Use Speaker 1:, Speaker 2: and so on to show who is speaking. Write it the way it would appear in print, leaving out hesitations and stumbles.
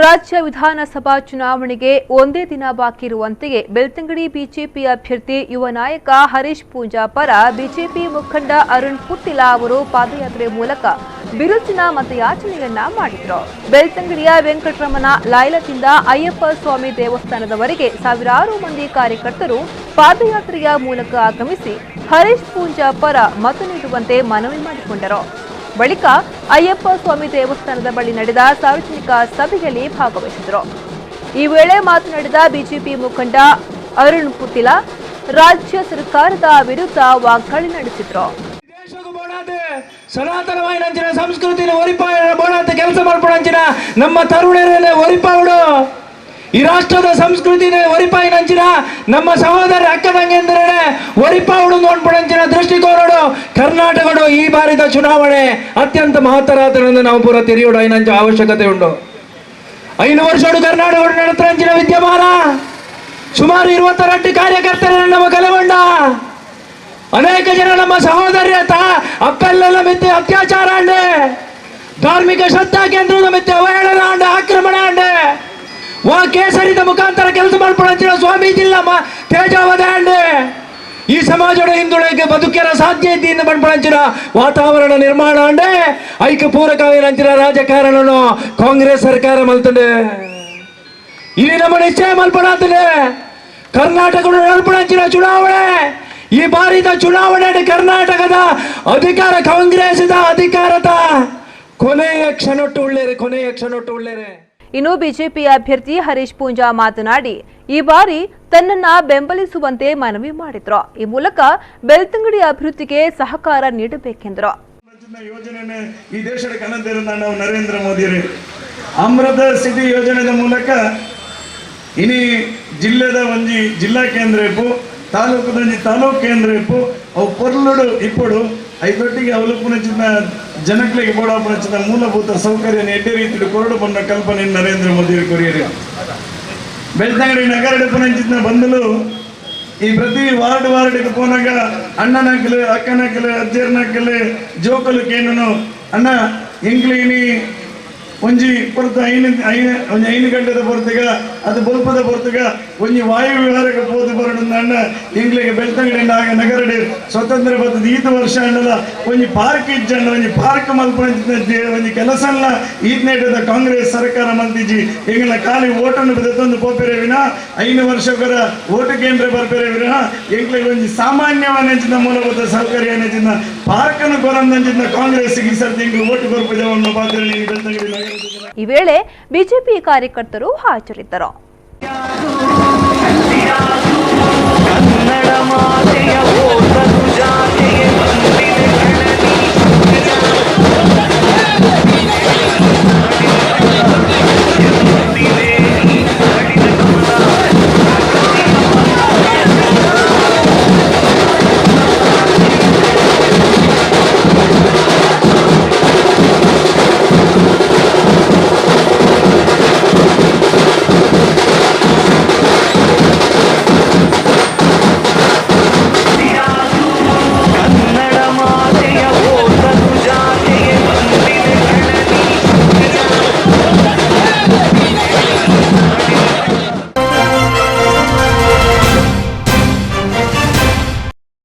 Speaker 1: ರಾಜ್ಯ ವಿಧಾನಸಭಾ ಚುನಾವಣೆಗೆ ಒಂದೇ ದಿನ ಬಾಕಿ ಇರುವಂತೆಯೇ ಬೆಳ್ತಂಗಡಿ ಬಿಜೆಪಿ ಅಭ್ಯರ್ಥಿ ಯುವ ನಾಯಕ ಹರೀಶ್ ಪೂಂಜಾ ಪರ ಬಿಜೆಪಿ ಮುಖಂಡ ಅರುಣ್ ಪುತ್ತಿಲ ಅವರು ಪಾದಯಾತ್ರೆ ಮೂಲಕ ಬಿರುಸಿನ ಮತಯಾಚನೆಯನ್ನ ಮಾಡಿದರು. ಬೆಳ್ತಂಗಡಿಯ ವೆಂಕಟರಮಣ ಲಾಯ್ಲದಿಂದ ಅಯ್ಯಪ್ಪ ಸ್ವಾಮಿ ದೇವಸ್ಥಾನದವರೆಗೆ ಸಾವಿರಾರು ಮಂದಿ ಕಾರ್ಯಕರ್ತರು ಪಾದಯಾತ್ರೆಯ ಮೂಲಕ ಆಗಮಿಸಿ ಹರೀಶ್ ಪೂಂಜಾ ಪರ ಮತ ನೀಡುವಂತೆ ಮನವಿ ಮಾಡಿಕೊಂಡರು. ಬಳಿಕ ಅಯ್ಯಪ್ಪ ಸ್ವಾಮಿ ದೇವಸ್ಥಾನದ ಬಳಿ ನಡೆದ ಸಾರ್ವಜನಿಕ ಸಭೆಯಲ್ಲಿ ಭಾಗವಹಿಸಿದರು. ಈ ವೇಳೆ ಮಾತನಾಡಿದ ಬಿಜೆಪಿ ಮುಖಂಡ ಅರುಣ್ ಪುತ್ತಿಲ ರಾಜ್ಯ ಸರ್ಕಾರದ ವಿರುದ್ಧ ವಾಗ್ದಾಳಿ ನಡೆಸಿದರು.
Speaker 2: ಸನಾತನವಾಯಿನಂಚಿನ ಸಂಸ್ಕೃತಿನ ಒರಿಪಾಯ ಬೋಡಾತ ಕೆಲಸ ಮಾಡ್ಪಡಂಚಿನ ನಮ್ಮ ತರುಣರನ್ನೇ ಒರಿಪಾವುಡು, ಈ ರಾಷ್ಟ್ರದ ಸಂಸ್ಕೃತಿನ ಒರಿಪಾಯಿನಂಚಿನ ನಮ್ಮ ಸಹೋದರ ಅಕ್ಕದಂಗೆಂದರೆ ಒರಿಪಾವುಡು ನೋಡ್ಪಡಂಚಿನ ದೃಷ್ಟಿಕೋನಡು ಕರ್ನಾಟಕಡು ಈ ಬಾರಿದ ಚುನಾವಣೆ ಅತ್ಯಂತ ಮಹತ್ತರಾತನನ್ನು ನಾವು ಪೂರ ತಿರಿಯೋಡು ಐನಂಚ ಅವಶ್ಯಕತೆ ಉಂಟು. 5 ವರ್ಷಡು ಕರ್ನಾಟಕ ನಡೆತಂಚಿನ ವಿದ್ಯಮಾನ ಸುಮಾರು 22 ಕಾರ್ಯಕರ್ತರನ್ನು ನಮ್ಮ ಕಲೆಗೊಂಡ ಅನೇಕ ಜನ ನಮ್ಮ ಸಹೋದರಿಯ ಅಪ್ಪೆಲ್ಲೆಲ್ಲ ಮೆತ್ತೆ ಅತ್ಯಾಚಾರ ಅಂಡೆ, ಧಾರ್ಮಿಕ ಶ್ರದ್ಧಾ ಕೇಂದ್ರದ ಮೆತ್ತೆ ಅವಹೇಳನ ಅಂಡೆ, ಆಕ್ರಮಣ ಅಂಡೆ, ವಾ ಕೇಸರಿದ ಮುಖಾಂತರ ಕೆಲಸ ಮಾಡ್ಪಡಂಚಿನ ಸ್ವಾಮೀಜಿಲ್ಲ ತೇಜಾವಧೆ ಅಂಡೆ, ಈ ಸಮಾಜದ ಹಿಂದುಳಿಗೆ ಬದುಕೆರ ಸಾಧ್ಯ ಇದ್ದಿಂದ ಬಂಡ್ಪಡಂಚಿನ ವಾತಾವರಣ ನಿರ್ಮಾಣ ಅಂಡೆ ಐಕ ಪೂರಕವೇನಂಚಿನ ರಾಜಕಾರಣನು ಕಾಂಗ್ರೆಸ್ ಸರ್ಕಾರ ಮಲ್ತಂಡೆ. ಇಲ್ಲಿ ನಮ್ಮ ನಿಶ್ಚಯ ಮಲ್ಪಡಾತದೆ ಕರ್ನಾಟಕದ ನಡ್ಪಡಂಚಿನ ಚುನಾವಣೆ ಈ ಬಾರಿದ ಚುನಾವಣೆ ಕರ್ನಾಟಕದ ಅಧಿಕಾರ ಕಾಂಗ್ರೆಸ್ದ ಅಧಿಕಾರದ ಕೊನೆಯ ಕ್ಷಣೊಟ್ಟು ಉಳ್ಳೇರೆ, ಕೊನೆಯ ಕ್ಷಣೊಟ್ಟು ಉಳ್ಳೇರೆ.
Speaker 1: ಇನ್ನು ಬಿಜೆಪಿ ಅಭ್ಯರ್ಥಿ ಹರೀಶ್ ಪೂಂಜಾ ಮಾತನಾಡಿ ಈ ಬಾರಿ ತನ್ನನ್ನ ಬೆಂಬಲಿಸುವಂತೆ ಮನವಿ ಮಾಡಿದ್ರು. ಈ ಮೂಲಕ ಬೆಳ್ತಂಗಡಿ ಅಭಿವೃದ್ಧಿಗೆ ಸಹಕಾರ ನೀಡಬೇಕೆಂದರು.
Speaker 3: ಯೋಜನೆ ಈ ದೇಶದ ಕನಂದಿರುವಂತ ನಾವು ನರೇಂದ್ರ ಮೋದಿ ಅಮೃತ ಸಿಟಿ ಯೋಜನೆಯ ಮೂಲಕ ಇನಿ ಜಿಲ್ಲೆದ ಒಂಜಿ ಜಿಲ್ಲಾ ಕೇಂದ್ರ ಇಪ್ಪು, ತಾಲೂಕದೊಂಜಿ ತಾಲೂಕು ಕೇಂದ್ರ ಇಪ್ಪು, ಅವು ಪೊರ್ಲುಡು ಇಪ್ಪಡು ಐದೊಟ್ಟಿಗೆ ಅವಲುಪುನಚಿನ ಜನಗಳಿಗೆ ಬೋಡಾಪುನಚಿನ ಮೂಲಭೂತ ಸೌಕರ್ಯ ಎಡ್ಡೆ ರೀತಿಯಲ್ಲಿ ಕೊರಡು ಬಂದ ಕಲ್ಪನೆ ನರೇಂದ್ರ ಮೋದಿ ಕೊರಿಯರು. ಬೆಳ್ತಂಗಡಿ ನಗರ ಪುನಂಚಿನ ಬಂದಲು ಈ ಪ್ರತಿ ವಾರ್ಡ್ ವಾರ್ಡಿಗೆ ಪೋನಾಗ ಅಣ್ಣನಾಕಲು ಅಕ್ಕನಾಕಲು ಅಜ್ಜರ್ನಾಕಲು ಜೋಕಲು ಕೇನನು ಅಣ್ಣ ಎಂಕ್ಲೀನಿ ಒಂಜಿ ಪೊರ್ತು ಐನು ಐನು ಒಂಜಿ 5 ಗಂಟೆದ ಪೊರ್ತುಗ ಅದು ಬೊಲ್ಪದ ಪೊರ್ತುಗ ಒಂಜಿ ವಾಯು ವಿಹಾರಕ್ಕೆ ಪೋದು ಬರಡು ಅಣ್ಣ ಎಂಗ್ಲಿಗೆ ಬೆಳ್ತಂಗಡಿ ಆಗ ನಗರಡೆ ಸ್ವತಂತ್ರ ಬರ್ತದ ಈತ ವರ್ಷ ಅಣ್ಣದ ಒಂಜಿ ಪಾರ್ಕ್ ಇಜ್ಜಣ್ಣ ಒಂಜಿ ಪಾರ್ಕ್ ಮಲ್ಪಂಚಿನ ಒಂಜಿ ಕೆಲಸಲ್ಲ ಈತ್ನೇಟದ ಕಾಂಗ್ರೆಸ್ ಸರ್ಕಾರ ಮಲ್ತಿಜಿ ಎಂಗ್ಲ ಖಾಲಿ ಓಟನ್ನು ಬೆದತ್ತೊಂದು ಪೋಪೆರೆ ವಿನ 5 ವರ್ಷಕರ ಓಟು ಕೇಂದ್ರ ಬರ್ಪೆರೆ ವಿನ ಎಂಗ್ಲಿಗೆ ಒಂಜಿ ಸಾಮಾನ್ಯವಾದ ಮೂಲಭೂತ ಸೌಕರ್ಯ ಏನಂಚಿನ ಪಾರ್ಕನ್ನು ಕೊರಂದಂಚಿನ ಕಾಂಗ್ರೆಸ್ ಈ ಸರ್ತಿ ಎಂಗ್ಲು ಓಟು ಕೊರ್ಪುಜವನ್ನು ಪಾತ್ರ ಬೆಳ್ತಂಗಡಿ ನಗರ.
Speaker 1: ಈ ವೇಳೆ ಬಿಜೆಪಿ ಕಾರ್ಯಕರ್ತರು ಹಾಜರಿದ್ದರು.
Speaker 4: ಕನ್ನಡ ಮಾತೆಯ ಓದಲು ಜಾತೆಯೇ.